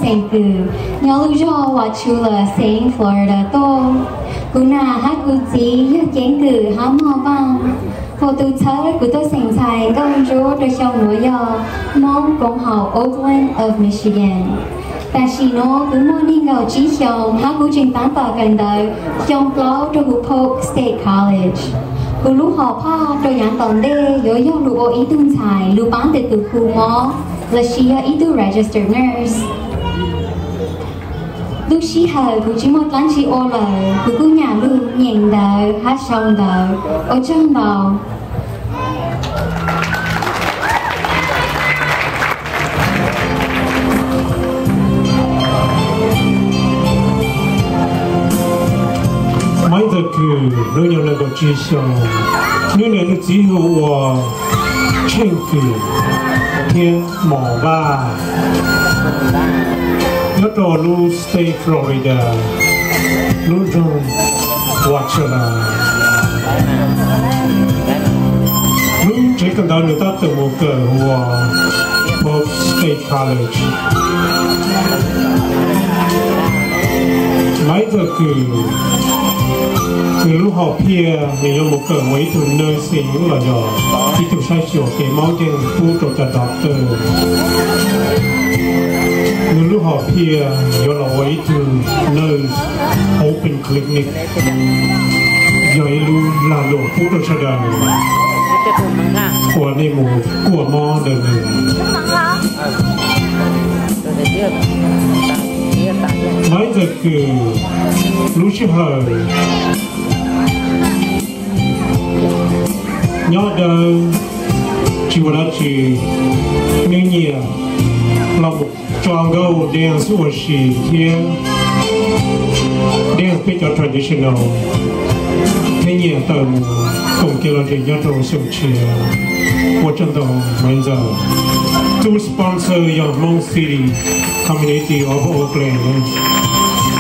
xeem Kws nyob lub zos Wauchula, xeev Florida tuaj. Kuv nam hab kuv txiv yog ceev Kws hab moj vaaj. Huv tus txhawb kuv tuaj xeem ntxhais nkauj ntsuab rua xyoo nuav yog Moob Koov Haum, Oakland of Michigan. Tam sim nuav kuv muaj neeg nkaum tsib xyoos hab kuv tseem taab tom kawm ntawv xyoo plaub rua huv Polk State College. Kuv lub hom phaj rua yaav tom ntej yuav yog lug ua ib tug ntxhais lug paab ntawm tus khu mob lossis yog ib tug registered nurse. Lub sij hawm kuv tsi muaj dlaab tsi ua lawm, kuv kuj nyam lug nyeem ntawv hab sau ntawv. Ua tsaug ntau. Maiv Ntxawg Kws hnub nyoog nees nkaum tsib xyoos, nub nwg txiv hu ua Tsheej Kws thiab Mos Vaj, nyob rua lub state Florida, lub nroog Wauchula. Lub tsev kawm ntawv nwg tab tom mus kawm ua Polk State College. Maiv Ntxawg Kws nwg lub hom phiaj nwg yuav mus kawm ua ib tug nursing los yog ib tug saib xyuas kev mob nkeeg pub rua cov doctor. Nwg lub hom phiaj yuav los ua ib tug nurse open clinic, yog ib lub lag luam pub rua sawv daws uas nej mus kuaj mob ntawm nwg. Maiv Ntxawg Kws lub sij hawm nyob dawb tsi ua dab tsi, nwg nyiam los mus tso nkauj dance ua si thiab dance peb cov traditional, thiab nyiam tawm mus koom kev lom zem nyob rua xyoo tshiab. Ua tsaug ntau Maiv Ntxawg. Tug sponsor yog Hmong City Community of Oakland.